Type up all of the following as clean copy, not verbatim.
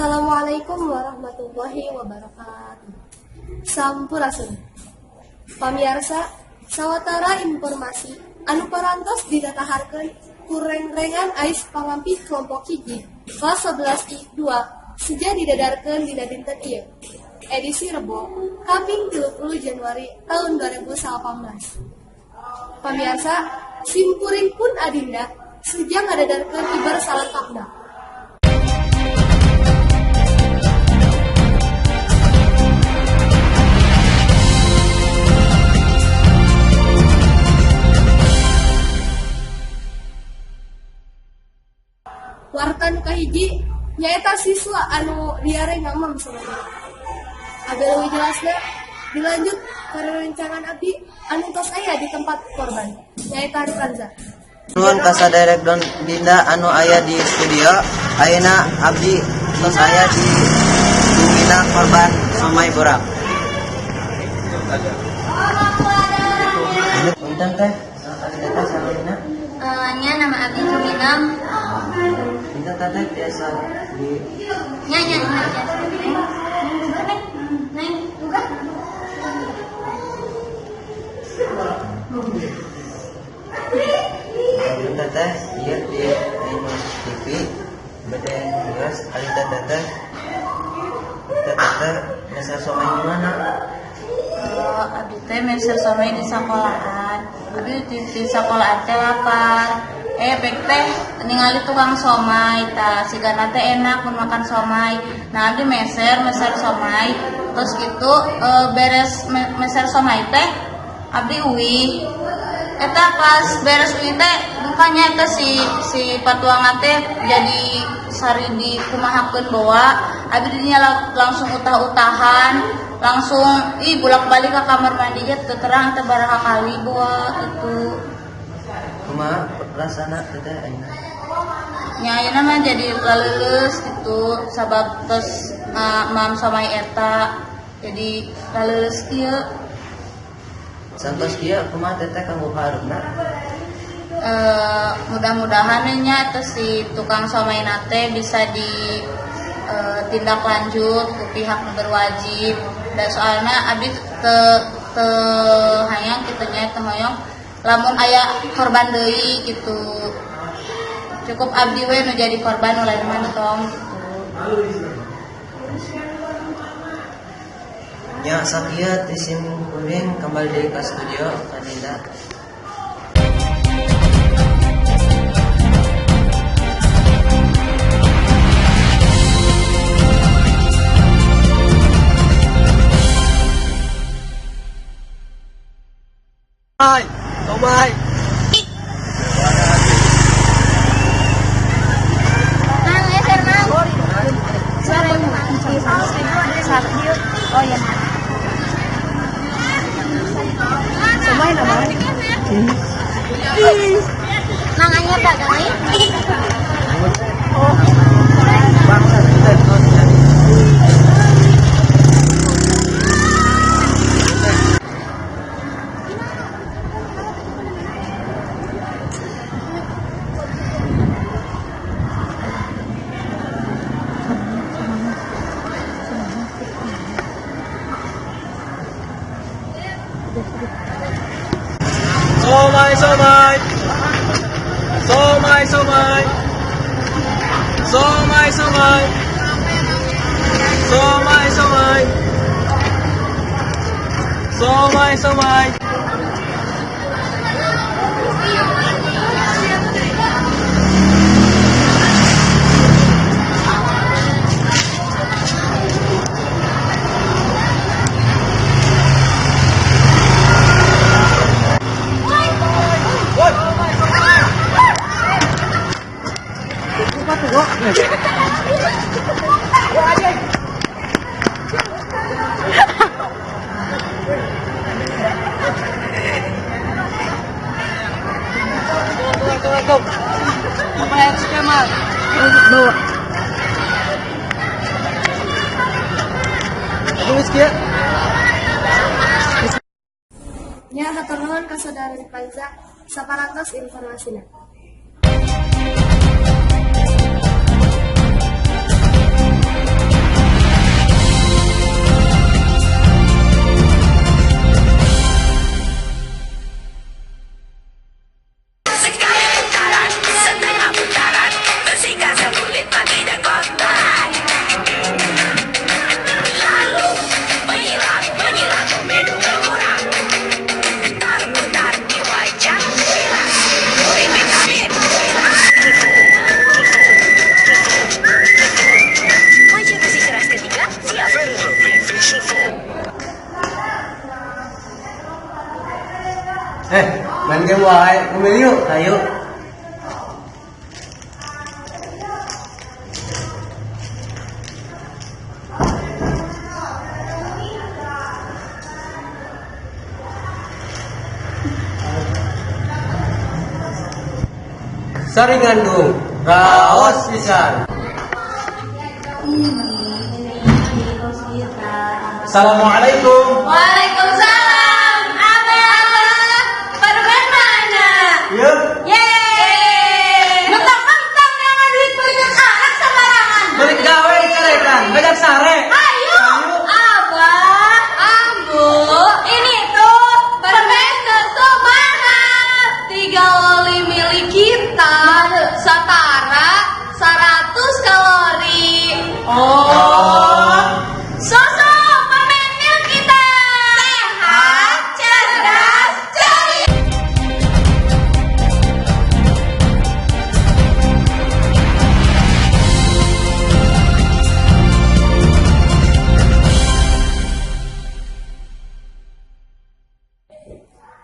Assalamualaikum warahmatullahi wabarakatuh. Sampurasun. Pamiarsa, sawatara informasi anu parantos ditataharkeun ku rengrengan Ais pangampih kelompok 1 kelas 11 I 2 seja didadarkeun dina dinten ieu. Edisi Rebo, kaping 30 Januari tahun 2018. Pamiarsa, simkuring pun adinda seja ngadadarkeun ibar salengkapna. Warta nu kahiji nyaeta siswa anu diare ngamam sebenarnya. Agar leuwih jelasna dilanjut ka rerencangan abdi anu tos aya di tempat korban nyaeta Rukanza. Nuhun ka saderek Don Dinda anu aya di studio. Ayeuna abdi tos aya di bumina korban somai borak. Punten teh, teteh salamina? Nya nama abdi Juminam. Punten teteh biasa di nya nya nya. Neng, buka. Punten teteh ieu di News TV bade geus ari teteh teteh meser somai di mana? Oh, abdi teh meser somai di sekolahan. Abdi di sekolahan teh lapar. Bek teh ningali tukang somai tah sigana teh enak mun makan somai. Nah, abdi meser somai. Terus gitu beres meser somai teh abdi uih. Eta pas beres uih teh mukanya eta si patuangan teh jadi sari di kumahakeun bawa. Abdi dinya langsung utah-utahan, langsung ih bolak-balik ke kamar mandi ge teu terang teh baraha kali bawa gitu. Kumaha rasana teteh ayeuna? Nya ayeuna mah jadi laleuleus gitu sabab tos mam somai eta jadi laleuleus kieu. Santos kieu kumaha teteh kanggo kahareupna? Mudah-mudahan nya eta si tukang somai teh bisa di tindak lanjut ku pihak nu berwajib. Da soalna abdi teu hayang kitu nya teu hoyong lamun aya korban deui gitu. Cukup abdi we nu jadi korban nu lain mah tong gitu. Nya sakieu ti sim kuring kembali deui ka studio ka Dinda. Somai, somai. Mang, eser mang. Oh iya. Somai nama. Mang anya tak kali? Oh. Bangsa kita. Somai, somai. Somai, somai. Somai, somai. Somai, somai. Somai, somai. Nya hatur nuhun ka saudara Ripanza saparantos informasina. Main game wae, ngemil yuk. Ayo. Sari ngandung, raos pisan. Assalamualaikum. Waalaikumsalam. Abah, permen mana? Yuk. Yeay. Mentang-mentang jangan duit banyak anak sembarangan. Balik gawe dicarekan, banyak sare. Ayo. Abah, Ambu, ini tuh permen susu mahal. 3 loli milik kita setara 100 kalori. Oh. Susu permen milk kita. Sehat, cerdas, ceria.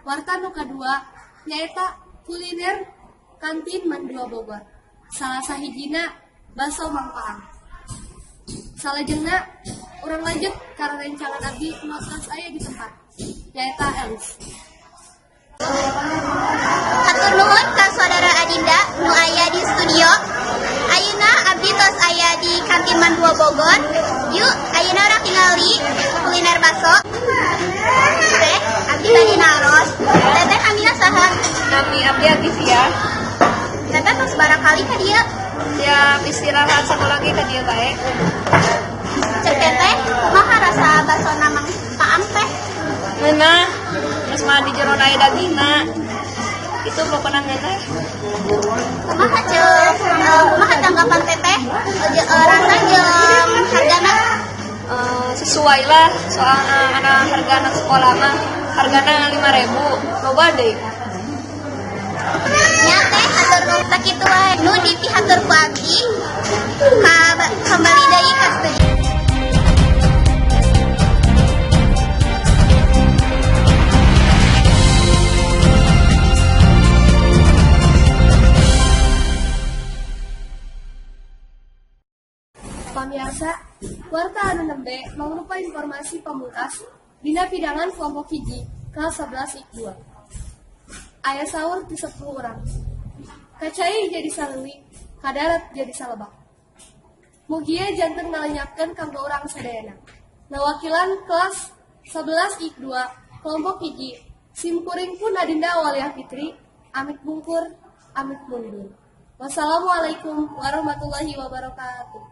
Warta nu kadua nyaeta kuliner kantin Mandua Bogor. Salah sahijina baso Mang Paang. Salajengna urang lanjut ka rencangan abdi nu tos aya di tempat nyaeta Elis. Hatur nuhun ka saudara Adinda nu aya di studio. Ayeuna abdi tos aya di kantin Mandua Bogor. Yuk, ayeuna urang tingali kuliner bakso. Teh, abdi bade naros. Teteh namina saha? Nami abdi Agisia. Teteh tos barakali ka dieu. Tiap istirahat sekolah ge ka dieu bae. Cek teteh, kumaha rasa basona Mang Paang teh? Ngeunah, geus mah di jero aya dagingna. Itu pokona ngeunah. Kumaha cek? Kumaha tanggapan teteh? Rasa jeung hargana? Sesuai lah soalna anak harga anak sekolah mah hargana 5.000 loba deui. Nya teh hatur nuhun sakitu wae nu dipihatur ku abdi. Ka kembali deui ka studio. Pamiarsa, warta anu nembe mangrupa informasi pamungkas dina pidangan kelompok hiji kelas 11 IK 2. Aya saur ti 10 urang. Kacai jadi saleuwi, kadarat jadi salebak. Mugia janten ngalenyapkeun kanggo urang sadayana. Nawakilan kelas 11 IK 2 kelompok hiji, simkuring pun Adinda Waliyah Fitri, amit bungkur, amit mundur. Wassalamualaikum warahmatullahi wabarakatuh.